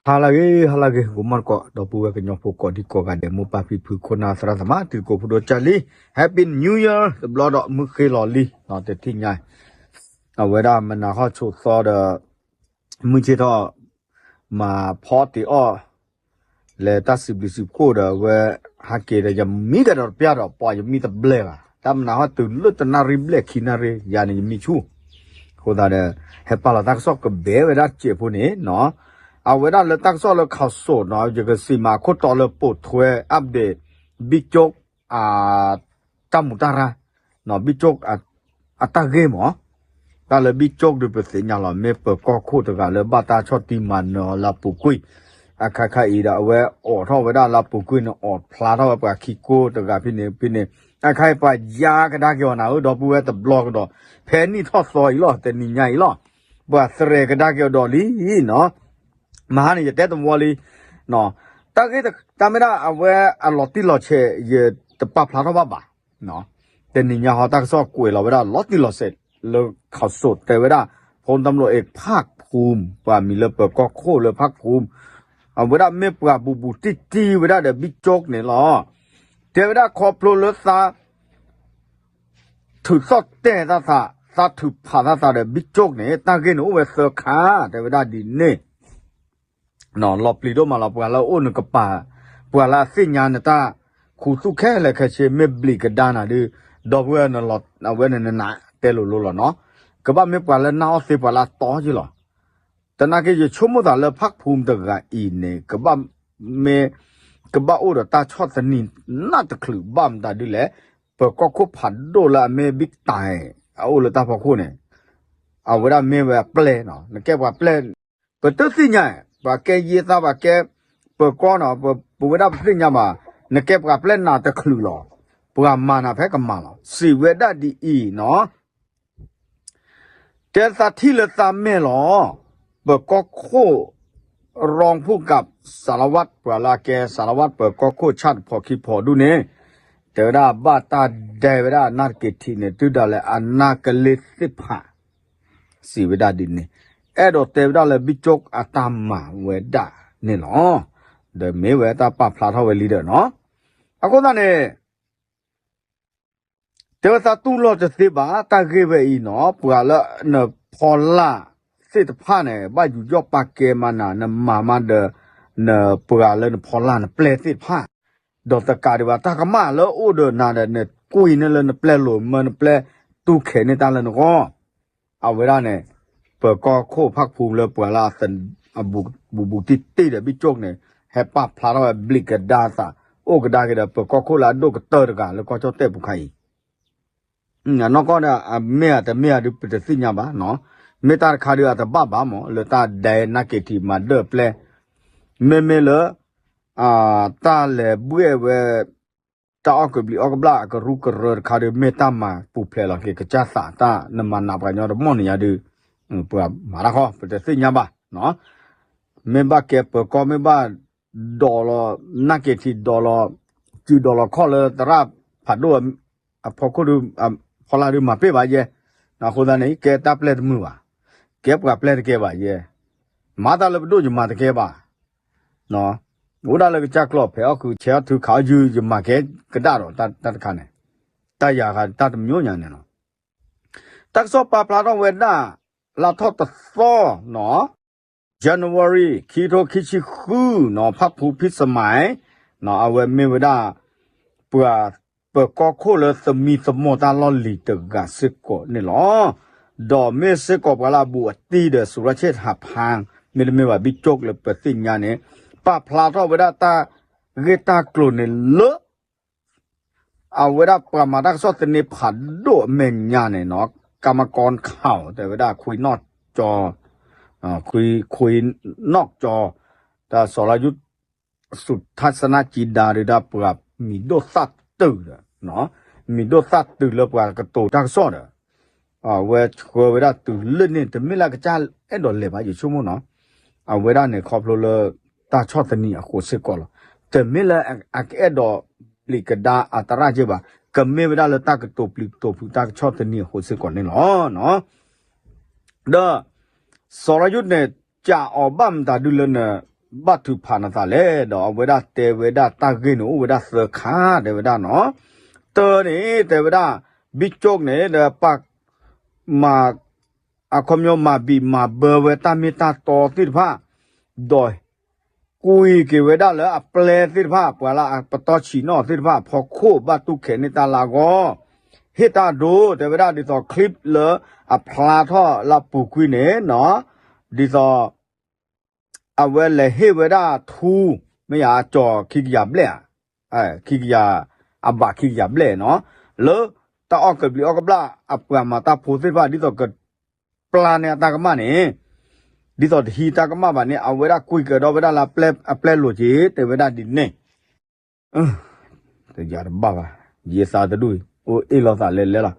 ဟါလၢအဂ့ၤ ဟါလၢအဂ့ၤ ဂီၤမီၢ်တကိး ဒီပုၢ်ဝဲၢ်ကညီဖိကိးဒံကိးဂၤဒဲး မိၢ်ပၢ်ဖံဖု ခိၣ်နၢ်သရၣ်သမါ တံၤသကိးဖိဒိၣ်ကၢ်လံ Happy New Year တဘျီဒီး မုၢ်ဃ့လီၤလံ တထံၣ်ညါ အဝဲဒၣ်မနၤဟီၣ်ဆိးသီဒီး မုၢ်ဆ့ၣ်ထီၣ် မၤဖီတ့ၢ်အီၣ် လဲၤတၢ်စံးဘျုးစံးဖှိၣ်ဒီး အဝဲဟးက့ၤဒီး ယမံကဒီးတပျၢ်ဒီး ပှၤယမံတဘျဲၣ်ဘၣ် တၢ်မနၤဟီၣ်တုၤလၢတနၣ်ရံၣ်ဘျဲၣ်ခံနၣ်ရံၣ် ယၤန့ၣ်ယမံဆူၣ် အဃိသတးဒီး ဟဲပာ်လီၤတၢ်ကစီၣ်ကဘဲဝဲဒၣ်စဲးဖိန့ၣ်နီၤ အဝဲဒၣ်လၢတၢ်ကစီၣ်လၢခီၣ်စိးနီၤ ယကစံးမးအခိၣ်တီလၢပိာ်ထွဲ update ဘံကၠိ တၢ်မူးတၢ်ရၢ် ဘံကၠိ အတၢ်ဂ့ၢ်မး တၢ်လၢဘံကၠိဒုးပသ့ၣ်ညါလီၤ မ့ၢ်ပၢၤကီၢ်ခိၣ်တဂၤလၢဘၣ်တၢ်ဆီၣ်တံၢ်မၤနၢၤအီၤလၢအပူၤကွံာ် အခါခါအံၤဒီး အဝဲအိးထီၣ်ဝဲဒၣ်လၢအပူၤကွံာ်န့ၣ် အိးဖျါထီၣ်ဝဲပှၤခံကိးတဂၤဖဲန့ၣ်ဖဲန့ၣ် အခါအံၤပှၤယါကဒါက့ၤအီၤနၤဧၢ ဒီပုၢ်ဝဲၢ်တဘျီကဒီး ဖဲနံၣ်ထီၣ်သီအံၤလီၤ တနံၤညါအံၤလီၤ ပှၤသရဲးကဒါက့ၤအီၤဒီးလံနီၤ မဟါန့ၣ် ယတဲတဝီလံ တၢ်ဂ့ၢ်တၢ်မ့ၢ်ဒၣ်အဝဲအလီၤတံၢ်လီၤဆဲး ယတပာ်ဖျါထီၣ်ဘၣ်ဘၣ် တနံၤညါဟီ တၢ်ကစီၣ်ကွဲးလီၤဝဲဒၣ်လီၤတံၢ်လီၤဆဲး လၢခီၣ်စိးတဲဝဲဒၣ် ဖိတၢ်မလိၣ်အ့ၣ်ဖၣ်ဖူမ် ပှၤမံၤလၢပၢၤကီၢ်ခိၣ်လၢဖၣ်ဖူမ် အဝဲဒၣ်မ့ၢ်ပှၤဘူးဘူးတံၢ်တံၢ်ဝဲဒၣ်ဒီးဘံကၠိန့ၣ်လီၤ တဲဝဲဒၣ်ခီဖျိလၢသး ထုးသီၣ်တဲာ်သးသး သးထုးဖးသးသးဒီးဘံကၠိန့ၣ် တၢ်ဂ့ၢ်န့ၣ်အိၣ်ဝဲသၢခါ တဲဝဲဒၣ်ဒ်န့ၣ် လီၤပျံၤဒိၣ်မးလီၤ ပှၤလၢအအိၣ်နကပၤ ပှၤလၢအသ့ၣ်ညါနတၢ်ခူသူၣ်ခဲလၢာ်ခဲဆ့ မ့ၢ်ဘျံးကဒါနၤဒုး ဒီပုၢ်ဝဲၢ်နလီၤ အဝဲန့ၣ်နနးတဲလိၤလိၤလီၤနီၤ ကဘၣ်မ့ၢ်ပှၤလၢနၢ်အီၣ်သ့ပှၤလၢအတီက့လီၤ တနာ်က့ ယဆိကမိၣ်သးလၢဖၣ်ဖူမ်တဂၤအံၤန့ၣ် ကဘၣ်မ့ၢ် ကဘၣ်အိၣ်ဒီးတၢ်ဆီၣ်သနံးနးတချုးဘၣ်မတၤဒ်လဲၣ် ပၢၤကီၢ်ခိၣ်ဖးဒိၣ်လၢအမ့ၢ်ဘံၣ်တၢ် အအိၣ်လၢတၢ်ဖီခိၣ်န့ၣ် အဝဲဒၣ်မ့ၢ်ဝဲအပျဲၢ်နီၤ နကဲပှၤပျဲၢ် ပတသ့ၣ်ညါ ပှၤကဲယ့သးပှၤကဲ ပၢၤကီၢ်နီၤ ပဝဲဒၣ်ပသ့ၣ်ညါဘၣ် နကဲပှၤပျဲၢ်နးတချုးလီၤ ပှၤမၤနၤဖဲကမၤလီၤ စံးဝဲဒၣ်ဒ်အံၤနီၤ တဲသးထံၣ်လၢသးမဲာ်လီၤ ပၢၤကီၢ်ခိၣ် ရူဖူၣ်ကး စးလဝး ပှၤလၢအကဲ စးလဝး ပၢၤကီၢ်ခိၣ်ဆၣ်တဖီခံဖီဒူၣ်န့ၣ် တဲဝဲဒၣ်ဘၣ်တၢ်ဒဲဝဲဒၣ်အနၢ်တက့ၤထံးန့ၣ် တုၤဒၣ်လဲာ်အနၢ်ကလ့သ့ၣ်ဖး စံးဝဲဒၣ်ဒ်န့ၣ် အဲၣ်ဒိးတဲဝဲဒၣ်လၢဘံကၠိအတၢ်မၤဝဲဒၣ်န့ၣ်လီၤ. ဒီးမ့ၢ်ဝဲတၢ်ပာ်ဖျါထီၣ်ဝဲလံဒီးနီၤ အဃိသတးန့ၣ် တဲဝဲသးတူၢ်လိာ်တသ့ဘၣ် တၢ်ဂ့ၢ်ဝဲအံၤနီၤ ပှၤလၢနဖီလာ်သ့ၣ်တဖၣ်န့ၣ် ဘၣ်ယူးယီၣ်ပာ်ကဲမးနၤ နမၤမးဒီး နပှၤလၢနဖီလာ်နပျဲၢ်သ့ၣ်တဖၣ် ဒီးတကးဒံးဘၣ် တၢ်ကမၣ်လၢအိၣ်ဒီးနၤဒီး နကွံာ်န့ၢ်လၢနပျဲၢ်လိၤမ�ၢနပျဲၢ်တူၢ်ခဲးန့ၢ်တၢ်လၢနဂီၢ် အဝဲဒၣ်န့ၣ် ပၢၤကီၢ်ခိၣ်ဖၣ်ဖူလၢပှၤလၢအ ဘူးဘူးတံၢ်တံၢ်ဒီးဘံၣ်ကၠိၣ်န့ၣ် ဟဲပာ်ဖျါထီၣ်ဝဲဘျံးကဒါသး အိၣ်ကဒါက့ၤဒီးပၢၤကီၢ်ခိၣ်လၢအဒိၣ်ကတၢၢ်တဂၤလၢကီၢ်ကၠီၣ်တဲၣ်ပူၤခါအံၤ နီၢ်ကီၢ်ဒီး အမ့ၢ်အတမ့ၢ်အဒုးပတသ့ၣ်ညါဘၣ်နီၤ မ့ၢ်တၢ်တခါဒုးအတဘၣ်ဘၣ်မး လၢတၢ်ဒဲနၢ်က့ၤထံးမၤဒၢၣ်ပျဲၢ် မ့မ့ၢ်လၢ တၢ်လဲၤဘှဲၣ်ဝဲ တၢ်အီၣ်ကဘျံးအီၣ်ကဘျၣ်အကရူၢ်ကရၢတခါဒုး မ့ၢ်တၢ်မၤပူၤဖျဲးလီၤက့ၤကစၢ်သးတၢ် နမၤနးပှၤကညီတမီၢ်န့ၣ်ယါဒုး ပှၤမၤတၢ်ဃီ ပတသ့ၣ်ညါဘၣ်နီၤ မ့ၢ်ဘၣ်ကဲပၢၤကီၢ် မ့ၢ်ဘၣ်ဒိးလီၤ နၢ်က့ၤထံးဒိးလီၤ စုဒိးလီၤခီၣ်လၢသရၣ်ဖးဒိၣ် အဖီခိၣ်ဒုး ဖီလာ်ဒုးမၤပ့ၢ်ဘၣ်ယဲ အဃိသတးန့ၣ် ကဲတၢ်ပျဲၢ်တမုာ်ဘၣ် ကဲပှၤပျဲၢ်တကဲဘၣ်ယဲ မၤတၢ်လၢပဒိၣ်ယမၤတကဲဘၣ် အိၣ်ဒၣ်လၢကစၢ်ကျီၢ်ဖဲးအီၣ်ဃုာ် ဆဲးအီၣ်ထုခးအီၣ်ယုၢ် ယမၤကဲကဒၣ်ဒီးတၢ်တခါန့ၣ် တၢ်ယၤဃးတၢ်တမျိုးညါန့ၣ်လီၤ တၢ်ကစီၣ်ပာ်ဖျါထီၣ်ဝဲဒၣ် လါထီၣ်တသီနီၤ January ခံထိခံဆံဃုနီၤ ဖၣ်ဖူဖံၣ်စမး အဝဲမ့ၢ်ဝဲဒၣ် ပှၤပၢၤကီၢ်ခိၣ်လၢသမံသမိးတၢ်လီၢ်လံၤတဂၤစ့ၢ်ကီးန့ၣ်လီၤ. ဒီးမ့ၢ်စ့ၢ်ကီးပှၤလၢအဘူးအတံၢ်ဒီး စူၤရၢ်ဆ့ၣ်ဟးဖၣ် မ့တမ့ၢ်ဘၣ် ဘံၣ်ကၠိၣ်လၢပသ့ၣ်ညါန့ၣ် ပာ်ဖျါထီၣ်ဝဲဒၣ်တၢ်ဂ့ၢ်တၢ်ကျိၤန့ၣ်လၢ အဝဲဒၣ်ပှၤမၤတၢ်ကစီၣ်သန့ဖးဒိၣ်အမဲာ်ညါန့ၣ်နီၤ ကမၤကီခး တဲဝဲဒၣ်ခွံနီၣ်ကၠီ ခွံ ခွံနီၣ်ကၠီ တၢ်စီၤလါယူၣ် စူၤထၣ်စနၢ်ကံဒါဒုးဒၣ်ပှၤမံၤဒိၣ်သၣ်တုၤဒီး မံၤဒိၣ်သၣ်တုၤလၢပှၤကတိၤတၢ်ကစီၣ်ဒီး အဝဲဆှၢဝဲဒၣ်တုၤလၢန့ၣ် တမ့ၢ်လၢအကစၢ်အဲၣ်ဒိးလဲၤဘၣ် ယဆိကမိၣ်နီၤ အဝဲဒၣ်န့ၣ်ခီဖျိလၢ တၢ်ဆီၣ်သနံးအဃိစ့ၢ်ကီးလီၤ. တမ့ၢ်လၢအကအဲၣ်ဒိးဘျံးကဒါအသရၣ်က့ဘၣ် ကမ့ၢ်ဝဲဒၣ်လၢတၢ်ကတိၤပျံၤကတိၤဖုးတၢ်ကဆီၣ်သနံးအဃိစ့ၢ်ကီးန့ၣ်လီၤ. ဒီး စီၤလါယူၣ်န့ၣ် ကးအီၤဘၣ်မတၤဒုလၢန ဘၣ်ထုးဖးနသးလဲၣ်, ဒီးအဝဲဒၣ်တဲဝဲဒၣ်တၢ်ဂ့ၢ်န့ၣ်အိၣ်ဝဲဒၣ်သၢခါ တဲဝဲဒၣ်နီၤ. တၢန့ၣ် တဲဝဲဒၣ် ဘံၣ်ကၠိၣ်န့ၣ် ဒီးပှၤ မၤ အခီပညီမၤဘံၣ်မၤဘၢဝဲတၢ်မ့ၢ်တၢ်တီသ့ၣ်တဖၣ်, ဒီး ကွံာ်က့ၤဝဲဒၣ်လၢအပျဲၢ်သ့ၣ်တဖၣ် ပှၤလၢအပတီၢ်ဆံးနီၣ်သ့ၣ်တဖၣ်အဖီခိၣ် ဘၣ်တူၢ်ခဲးန့ၢ်တၢ်လၢအဂီၢ်, ဟ့ၣ်တၢ်ဒိ တဲဝဲဒၣ်ဒ်သိး clip လၢအဖျါထီၣ်လၢအပူၤကွံာ်န့ၣ်နီၤ, ဒ်သိး အဝဲလဲၤဟ့ၣ်ဝဲဒၣ်ထူ မ့ၢ်ယၤအကၠီၤခံကယၤဘျဲၣ်ဧါ, ခံကယၤ, အဘးခံကယၤဘျဲၣ်နီၤ, လၢတၢ်အီၣ်ကဘျံးအီၣ်ကဘျၣ်အပှၤမၤတၢ်ဖိသ့ၣ်တဖၣ် ဒ်သိးကပျၢ်န့ၢ်အတၢ်ကမၣ်န့ၣ်, ဒ်သိးတဟံးတၢ်ကမၣ်ဘၣ်န့ၣ် အဝဲဒၣ်ကွံာ်ကဒီးဝဲဒၣ်လၢအပျဲၢ်လိၤက့ၤ တဲဝဲဒၣ်ဒ်န့ၣ် တယၤတဘၣ်ဘၣ်, ယသးတဒူၣ်အံၤ အိၣ်အ့ၣ်လိာ်သးလဲၤလဲၤလီၤ,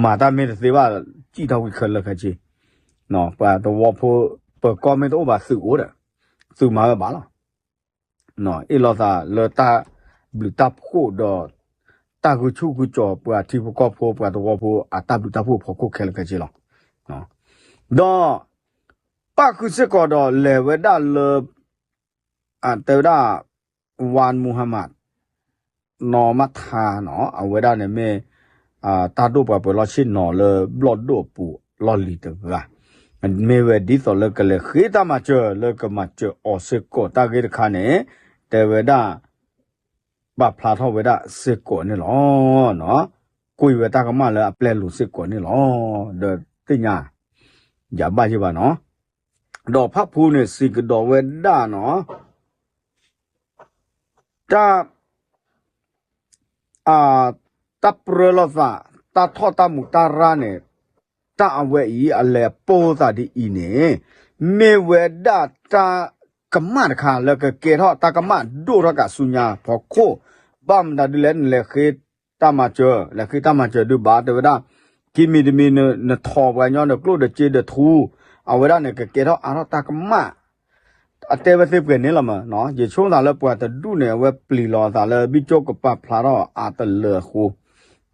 မၤတၢ်မ့ၢ်တသ့ဘၣ် စံၣ်ထီၣ်ဝံၤခဲလၢာ်ခဲဆ့, ပှၤသဝီဖိ ပၢၤကီၢ်မ့ၢ်တအိၣ်ဘၣ်သုးအိၣ်ဒီး, သုးမၤဝဲဘၣ်လီၤ, အ့ၣ်လိာ်သးလၢတၢ်ဘျုးတၢ်ဖှိၣ်ဒီး တၢ်ဂုာ်ဆူၣ်ဂုာ်ကီၤပှၤထံဖိကီၢ်ဖိ ပှၤသဝီဖိ အတၢ်ဘျုးတၢ်ဖှိၣ်ဖီခိၣ်ခဲလၢာ်ခဲဆ့လီၤ, ဒီး ပၣ်ဃုာ်စ့ၢ်ကီးဒီးလဲၤဝဲဒၣ်လၢ တဲဝဲဒၣ် Wan Muhammad နီၢ်မးထါနီၤ အဝဲဒၣ်န့ၣ်မ့ၢ် တၢ်ဒိၣ်ပှၤပၢၤလီၢ်ဆ့ၣ်နီၤလၢဘျီၣ်ဒိၣ်အပူၤလီၢ်လံၤတဂၤ, မ့ၢ်ဝဲဒ်သိးလၢကလဲၤဃ့တၢ်မၤစၢၤလၢကမၤစၢၤအီၤစ့ၢ်ကီးတၢ်ဂ့ၢ်တခါန့ၣ်, တဲဝဲဒၣ် ပာ်ဖျါထီၣ်ဝဲဒၣ်စ့ၢ်ကီးန့ၣ်လီၤ. ကွံာ်ဝဲတၢ်ကမၣ်လၢအပျဲၢ်လိၤစ့ၢ်ကီးန့ၣ်လီၤ. ဒီးသ့ၣ်ညါ ယၤဘၣ်ယဘၣ်နီၤ, ဒီးဖၣ်ဖူန့ၣ်စံးကဒီးဝဲဒၣ်နီၤ, တၢ် တၢ်ပြၢလိာ်သး တၢ်ထီၣ်တၢ်မူးတၢ်ရၢ်န့ၣ်, တၢ်အဝဲအံၤအလဲၤပိာ်သးဒ်အံၤန့ၣ်, မ့ၢ်ဝဲဒၣ်တၢ်ကမၣ်တခါလၢကကဲထီၣ်တၢ်ကမၣ်ဒိၣ်ထီၣ်ကးဆူညါဖီခိၣ်, ဘၣ်မတၤဒ်လဲၣ် နလဲၤဃ့တၢ်မၤစၢၤ လဲၤဃ့တၢ်မၤစၢၤဒုးဘၣ် တဲဝဲဒၣ်, ခံမံၤတမံၤ နထီၣ်ပှၤကညီဒီးကျိၣ်ဒီးစ့ဒီးထူ, အဝဲဒၣ်န့ၣ် ကကဲထီၣ်အါထီၣ်တၢ်ကမၣ် အတဲဝဲသ့ၣ်ပှဲၤန့ၣ်လီၤမး, ယဆိကမိၣ်သးလၢပှၤတဒူၣ်န့ၣ် အဝဲပျံၤလီၤအသးလၢဘံၣ်ကၠိကပာ်ဖျါထီၣ်အတလၢအဃိ,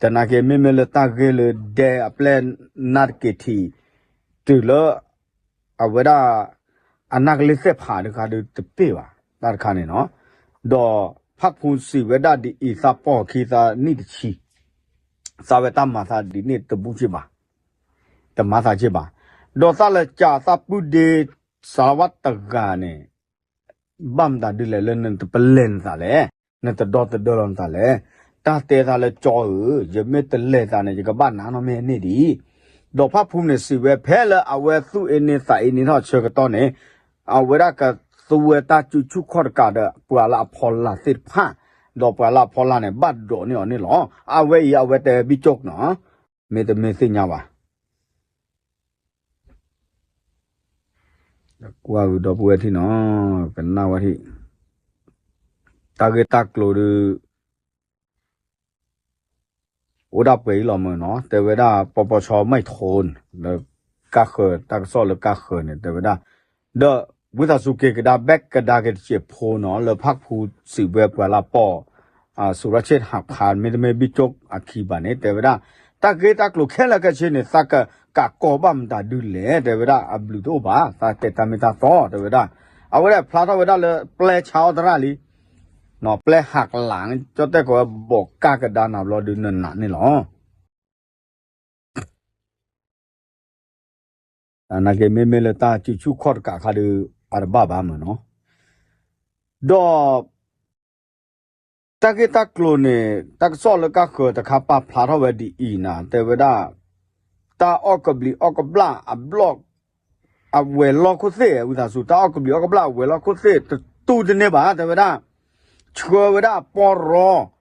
သနာ်က့ မ့မ့ၢ်လၢတၢ်ဂ့ၢ်လၢဒဲအပျဲၢ်နၢ်တက့ၤထံး, တုၤလၢ အဝဲဒၣ် အနၢ်ကလ့သဲၣ်ဖးတခါဒုးတပ့ၢ်ဘၣ် တၢ်တခါန့ၣ်နီၤ, ဒီးဖၣ်ဖူစံးဝဲဒၣ်ဒ်အံၤ သးပှၢ်ခံသးနံၣ်တဆံ သးဝဲတၢ်မၤသးဒ်န့ၣ်တဘူၣ်က့ဘၣ်, တမၤသးက့ဘၣ်, ဒီးသးလဲၤကးသးပုၢ်ဒ့ စးလဝါတဂၤန့ၣ်, ဘၣ်မတၤဒ်လဲၣ်လၢနတပလဲၤနသးလဲၣ်, နတဒီသဒၢလီၤနသးလဲၣ်, တၢ်တဲသးလၢကၠီဧၢ, ယမ့ၢ်တလဲၤသးန့ၣ် ယကဘၣ်နးနီၢ်မ့ၢ်န့ၢ်ဒံး, ဒီးဖၣ်ဖူန့ၣ်စံးဝဲ ဖဲလၢအဝဲသူၣ်အ့န့သးအ့န့ထီၣ်ဆၢကတီၢ်န့ၣ်, အဝဲဒၣ်ကသူဝဲတၢ်စုဆူၣ်ခီၣ်တကးဒီး ပှၤလၢအဖီလာ်သ့ၣ်တဖၣ်, ဒီးပှၤလၢအဖီလာ်န့ၣ် ဘၣ်ဒိးန့ၢ်အီၤန့ၣ်လီၤ. အဝဲအံၤ အဝဲတဲဘံၣ်ကၠိနီၤ, မ့တမ့ၢ်သ့ၣ်ညါဘၣ် ကွၢ်ဂုၤဒီပုၢ်ဝဲၢ်ထံၣ်နီၤ, ကနၣ်ဝဲထံၣ်, တၢ်ဂ့ၢ်တၢ်ကျိၤဒုး အိၣ်ဒၣ်ပှဲၤအံၤလီၤမးနီၤ, တဲဝဲဒၣ် ပီပီဆီ မၢၢ်ထိၣ် လၢကၢ်ဃၢၤ တၢ်ကစီၣ်လၢကၢ်ဃၢၤန့ၣ် တဲဝဲဒၣ်, ဒီး ဝံသးစူၤက့ၤကဒါ ဘၣ်ကဒါက့ၤတစဲးဖိနီၤ, လၢဖၣ်ဖူစံးဝဲပှၤလၢပိာ် စူၤရၢ်ဆ့ၣ်ဟးဖး မ့တမ့ၢ်ဘံၣ်ကၠိအခံဘၣ်န့ၣ် တဲဝဲဒၣ်, တၢ်ဂ့ၢ်တၢ်ကျိၤခဲလၢာ်ခဲဆ့န့ၣ် သးကကးကီဘၣ်မတၤဒုလဲၣ် တဲဝဲဒၣ်, အဘျုးတအိၣ်ဘၣ်, သးတဲတၢ်မ့ၢ်တၢ်တီ တဲဝဲဒၣ်, အဝဲဒၣ်ဖျါထီၣ်ဝဲဒၣ်လၢပျဲၢ်ဆါအီၣ်တရၣ်လံ ပျဲၢ်ဟးကလး ကၠီၣ်တဲၣ်ကိးဝဲ ဘီးကၢ်ကဒါနၤဘျီဒုးနနးန့ၣ်လီၤ. သနာ်က့ မ့မ့ၢ်လၢတၢ်စုဆူၣ်ခီၣ်တကးခါဒုး အတဘၣ်ဘၣ်မးနီၤ, ဒီး တၢ်ဂ့ၢ်တၢ်ကျိၤန့ၣ် တၢ်ကစီၣ်လၢကၢ်ဃၢၤတခါပာ်ဖျါထီၣ်ဝဲဒ်အံၤနၤ တဲဝဲဒၣ်, တၢ်အီၣ်ကဘျံးအီၣ်ကဘျၣ်အဘျီၣ် အဝဲၤလီၢ်ခိၣ်သ့ၣ် ဝံသးစူၤ တၢ်အီၣ်ကဘျံးအီၣ်ကဘျၣ်အဝဲၤလီၢ်ခိၣ်သ့ၣ် တတူၢ်တန့ၢ်ဘၣ် တဲဝဲဒၣ်, ဆှၢဝဲဒၣ်အပီရီ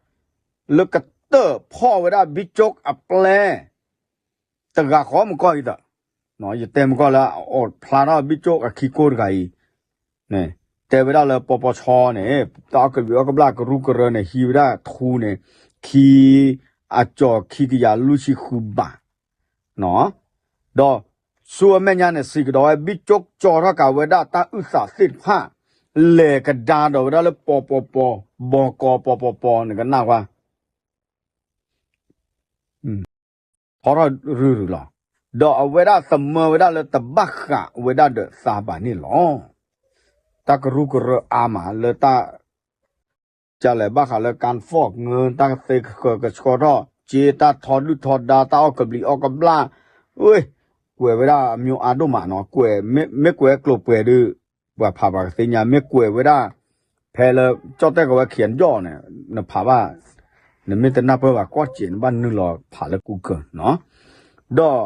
လၢကတၢၢ်ဖီၣ်ဝဲဒၣ်ဘံၣ်ကၠိအပျဲၢ် တဂၤဃီမကီၢ်အံၤဒီး, ယတဲမကီၢ်လၢအအိၣ်ဖျါထီၣ်ဘံၣ်ကၠိအခံကိၢ်တဂၤအံၤ, တဲဝဲဒၣ်လၢပီပီဆီန့ၣ် တၢ်အီၣ်ကဘျံးအီၣ်ကဘျၣ်ကရူၢ်ကရၢန့ၣ် ဟံးဝဲဒၣ်ထူန့ၣ် ခံ အကၠီၤခံကယၤလွံၢ်ဆံဃုဘး ဒီး ဆူအမဲာ်ညါန့ၣ် စံးကဒီးဝဲ ဘံၣ်ကၠိကၠီထီၣ်ကးဝဲဒၣ်တၢ်အုၣ်သးသ့ၣ်တဖၣ် လဲၤကဒါဒီးဝဲဒၣ်လၢပီပီပီ ဘီကီပီပီပီ နကနၣ်ဝဲ ထီထီၣ်ရုၢ်ရုၢ်လီၤ. ဒီးအဝဲဒၣ်သမၢဝဲဒၣ်လၢတဘၣ်ဃးဝဲဒၣ်ဒီးသးဘၣ်န့ၣ်လီၤ. တၢ်ကရူၢ်ကရၢအါမးလၢတၢ် ကလဲၤဘၣ်ဃးလၢ ကၣ်ဖီၣ် ငၢ တၢ်သ့ကဃၢၤကဆှီထီၣ် ကၠ့ တၢ်ထီဒုၣ်ထီဒါ တၢ်အီၣ်ကဘျံးအီၣ်ကဘျၣ်, အ့, ကွဲးဝဲဒၣ်အမျိုးအါဒိၣ်မးနီၤ, ကွဲး, မ့ၢ်ကွဲးကျိၤပှဲၤဒုး ပှၤဖးပှၤကသ့ၣ်ညါ, မ့ၢ်ကွဲးဝဲဒၣ် ဖဲလၢ ကၠီၣ်တဲၣ်ကဝဲ ခံအကၠီၣ်န့ၣ် နဖးဘၣ်, နမ့ၢ်တနၢ်ပၢၢ်ဘၣ်ကွၢ်စဲး နဘၣ်နုာ်လီၤဖးလၢ Google နီၤ, ဒီး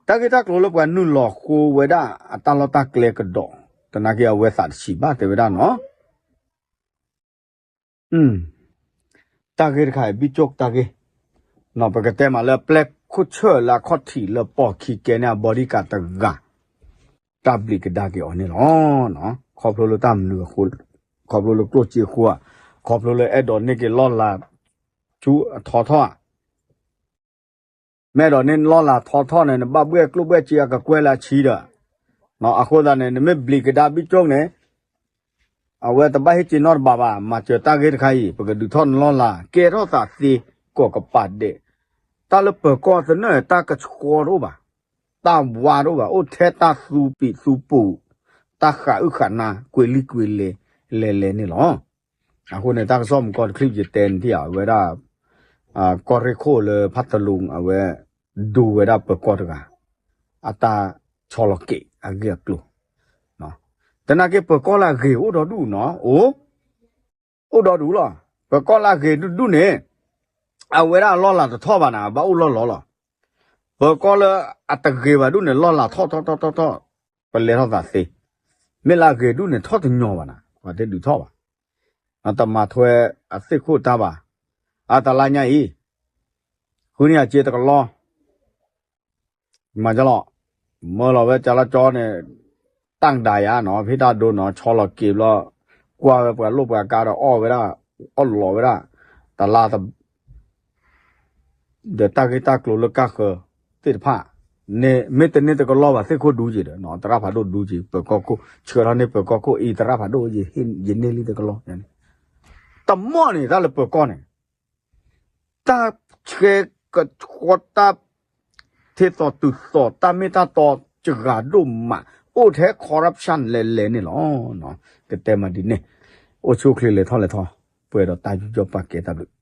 တၢ်ဂ့ၢ်တၢ်ကျိၤလၢပှၤနုာ်လီၤဃိဝဲဒၣ် အတၢ်လီၢ်တၢ်ကျဲကဒီး, သနာ်က့အဝဲသးတဆံးဘၣ်တဲဝဲဒၣ်နီၤ. တၢ်ဂ့ၢ်တခါအံၤ ဘံၣ်ကၠိၣ်တၢ်ဂ့ၢ်, ပကတဲမးလၢ ပျဲၢ်ခိၣ်ဆၢၣ်လၢအခီၣ်ထံးလၢပိာ်ခံကဲန့ၣ် အ bodyguard တဂၤ တၢ်ဘျံးကဒါက့ၤအီၤန့ၣ်လီၤ. ခီဖျိလၢတၢ်မနုၤအဃိ, ခီဖျိလၢကျိၣ်စ့အဃိဧါ, ခီဖျိလၢအဲၣ်ဒိးန့ၢ်က့ၤလီၢ်လၤဆူအထီထီၣ်ဧါ, မ့ၢ်အဲၣ်ဒိးန့ၢ်လီၢ်လၤထီထီၣ်န့ၣ် နဘၣ်ဘှဲၣ်ကျိၣ်ဘှဲၣ်စ့အကကွဲၢ်လၢအဆံဒီး, အဃိသတးန့ၣ် နမ့ၢ်ဘျံးကဒါဘံၣ်ကၠိၣ်န့ၣ် အဝဲတဘၣ်ဟ့ၣ်က့ၤနီတဘးဘၣ်, မၤစၢၤတၢ်ဂ့ၢ်တခါအံၤ ပကဒုးထီၣ်နလီၢ်လၤ ကဲထီၣ်သးသ့ ကိးကပၤဒဲး, တၢ်လၢပၢၤကီၢ်သနၢၣ် တၢ်ကဆှီတအိၣ်ဘၣ်, တၢ်ဝါတအိၣ်ဘၣ်, အိၣ်ထဲတၢ်သူပံးသူပူၤ, တၢ်ဃးအုၣ်ဃးနါ ကွံာ်လံကွံာ်လဲၤ လဲၤလဲၤန့ၣ်လီၤ. အဃိန့ၣ် တၢ်ကစီၣ်မူကီၢ်တချံး ယတဲနထံၣ်ဧါ, အဝဲဒၣ် ကီၢ်ရ့ၣ်ခိၣ်လၢဖးတလူ အဝဲ ဒူဝဲဒၣ်ပၢၤကီၢ်တဂၤ အတၢ်ဆီလီၤက့ၤအဂ့ၢ်အကျိၤ, သနာ်က့ပၢၤကီၢ်လၢအဂ့ၤအိၣ်ဒီဒူၣ်နီၤ, အိၣ် အိၣ်ဒီဒူၣ်လီၤ. ပၢၤကီၢ်လၢအဂ့ၤဒူၣ်ဒူၣ်န့ၣ် အဝဲဒၣ်အလီၢ်လၤတထီၣ်ဘၣ်န့ၣ် ဘၣ်အိၣ်လီၢ်လီၤလီၤ. ပၢၤကီၢ်လၢအတဂ့ၤဘၣ်ဒူၣ်န့ၣ် လီၢ်လၤထီၣ်ထီၣ်ထီၣ်ထီၣ်ထီၣ်, ပလဲၤထီၣ်သးသ့, မ့ၢ်လၢအဂ့ၤဒူၣ်န့ၣ် ထီၣ်တညီဘၣ်နၤ, ပှၤတဒုးထီၣ်ဘၣ်, တမၤထွဲအသ့ၣ်ခိၣ်တၢ်ဘၣ်, အတလါညါအံၤ ဃုန့ၢ်အစ့တကလီၢ် မၤကလီၤ, မၢလီၤဝဲကလီကၠီန့ၣ်, တၢ်ကဒါယၤနီၤ ဖံးတၢ်ဒိနီၤ ဆီလီၤက့ၤဘျီ, ကွၢ်ဝဲပှၤလိၣ်ပှၤကါဒီးအီၣ်ဝဲဒၣ်, အီၣ်လီၤဝဲဒၣ်, တလါ, ဒီးတၢ်ဂ့ၢ်တၢ်ကျိၤလၢကၢ်ဃၢၤသ့ၣ်တဖၣ်, မ့ၢ်တန့ၢ်တကလီၢ်ဘၣ်သ့ၣ်ခိၣ်ဒူက့ၤဒီး သရၣ်ဖးဒိၣ်ဒူက့ၤ ပၢၤကီၢ်ခိၣ် ဆှၢထီၣ်န့ၢ်ပၢၤကီၢ်ခိၣ်အံၤ သရၣ်ဖးဒိၣ် ယန့ၢ်လံတကလီၢ်, တမီၢ်န့ၣ် တၢ်လၢပၢၤကီၢ်န့ၣ် တၢ်ဆှဲကဆှီတၢ် ထ့သိးတုၤသိးတၢ်မ့ၢ်တၢ်တီစှၤဒိၣ်မး, အိၣ်ထဲ corruption လဲၤလဲၤန့ၣ်လီၤ. ကတဲမးဒ်န့ၣ်, အိၣ်ဆူၣ်အိၣ်ချ့လဲၤထီၣ်လဲၤထီ, ပှဲၤဒီးတၢ်ယူးယီၣ်ပာ်ကဲတၢ်ဘျုး